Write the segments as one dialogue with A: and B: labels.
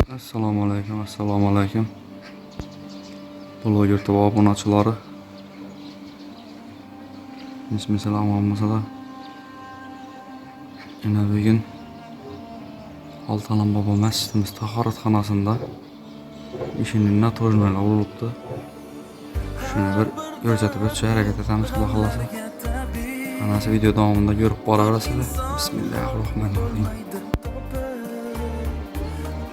A: Assalomu alaykum, assalomu alaykum. Bloger TV obunachilari. Bismillah olmasa Yine bugün Altalan Baba Məscidimiz tahoratxonasida ishini natojmaylar urilibdi. Shuni bir ko'rsatib o'tishga harakat etamiz, Xudo xohlasa. Hammasi video davomida ko'rib boraverasizlar. Bismillahirrohmanirrohim.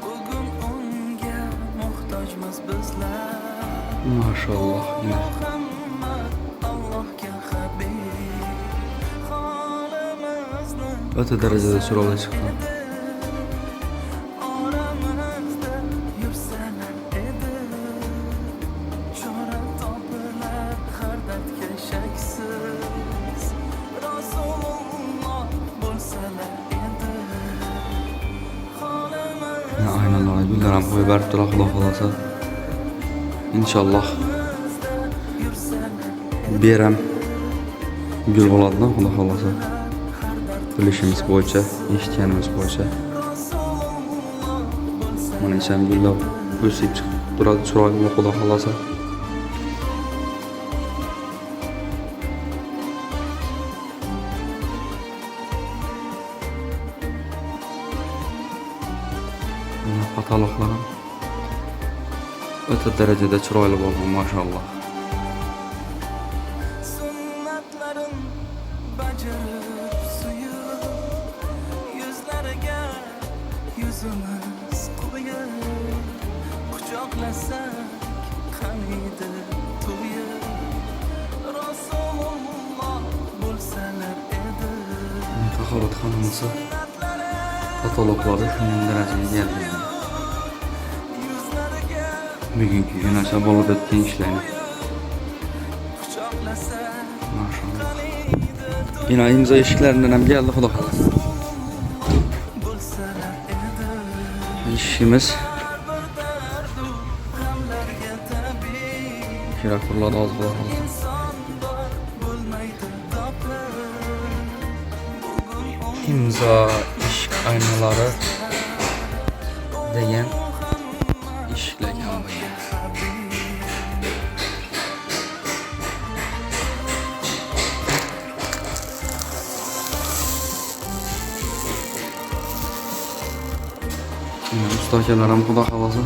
B: Bugun unga muhtojmiz bizlar.
A: Maşallah yine.
B: Muhammad Allohga habib holimizni
A: O'ta darajada chiroyli chiqqan.
B: Oramizda yursalar edi, chora topilar har dardga shaksiz. Rasululloh bo'lsalar edi holimiz
A: Yine aynalara gullar ham qo'yib beribdilar, Xudo xohlasa. Inshaalloh beram gul bo'ladi, Xudo xohlasa. Bilishimiz bo'yicha, eshitganimiz bo'yicha. Mana ichi ham gullab o'sib chiqib turadi, chiroyli, Xudo xohlasa. Mana pataloqlar ham o'ta darajada chiroyli bo'lgan, mashalloh.
B: Sunnatlarin bajarib suyib, yuzlariga yuzimiz qo'yib, quchoqlasak qaniydi to'yib. Rasululloh bo'lsalar edi.
A: Tahoratxonamiz patoloqlari shunday darajaga keldi.
B: Yuzlariga
A: Bugungi kun bo'lib o'tgan ishlarni.
B: Quchoqlasak
A: Mashalloh.
B: qaniydi
A: Yine imzo eshiklaridan ham keldi, Xudo xohlasa.
B: Bo'lsalar edi.
A: Eshigimiz
B: Bir dardu g'amlarga tabib
A: kerak quriladi hozir, Xudo xohlasa.
B: Inson bor bo'lmaydi topib bugun
A: Imzo eshik aynalari degan eshiklar ekan bu yerda. Yine usta akalar ham, Xudo xohlasa,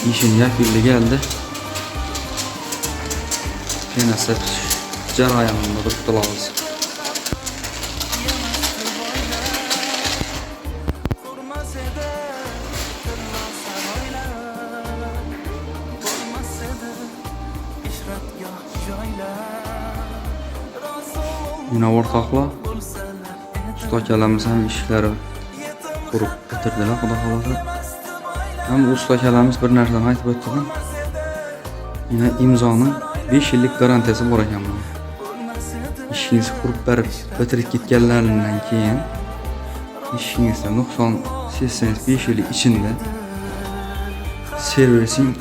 A: ishini yakunlab keldi. Yana sepish jarayonida turibdilar hozir.
B: Qurmas edi tillo saroylar, bo'lmas edi ishratgoh joylar. Rasululloh
A: Yine o'rtoqlar,
B: bo'lsalar edi.
A: Usta akalarimiz ham ishlari qurib bitirdilar, Xudo xohlasa. Ham usta akalarimiz bir narsani aytib o'tdilar. Yine imzoni 5 yillik garantiyasi bor ekan buni. Ishingizni qurib berib bitirib ketganlaridan keyin ishingizda nuqson sezsangiz, 5 yil ichida servising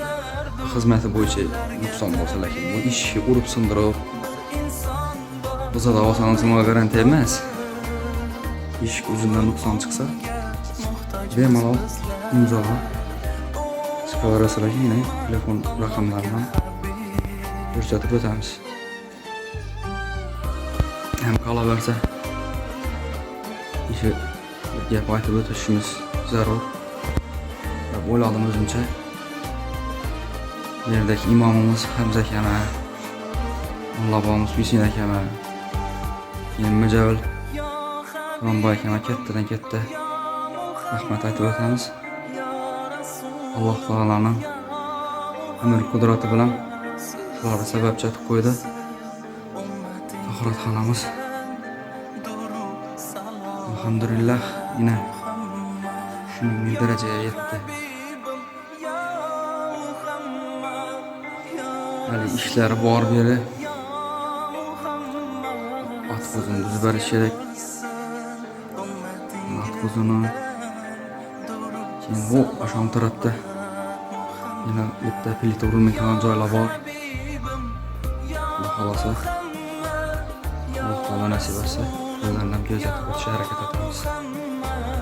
A: xizmati bo'yicha nuqson bo'lsa, lekin bu eshikni urib sindirib buzadi olsangiz, unga garantiya emas. Eshik o'zidan nuqson chiqsa, bemalol imzoga chiqaverasizlar. Yine telefon raqamlarini ham ko'rsatib o'tamiz. Ham qolaversa, ishi bir gap aytib o'tishimiz zarur deb o'yladim o'zimcha. Bu yerdagi imomimiz Hamza akama, mulla Husayn akama, keyin Mijavil Quronboy akama kattadan katta rahmat aytib o'tamiz. Alloh taoloning amr qudrati bilan shularni sababchi etib qo'ydi. Tahoratxonamiz, alhamdulillah, yine shunday darajaga yetdi. Hali ishlari bor beri. Ot qo'zini tuzib berish kerak. Ot qo'zini. Keyin bu oshon tarafda yana bitta plita urilmaydigan joylar bor. Xudo xohlasa, Alloh taolo nasib etsa, ularni ham ko'rsatib o'tishga harakat etamiz.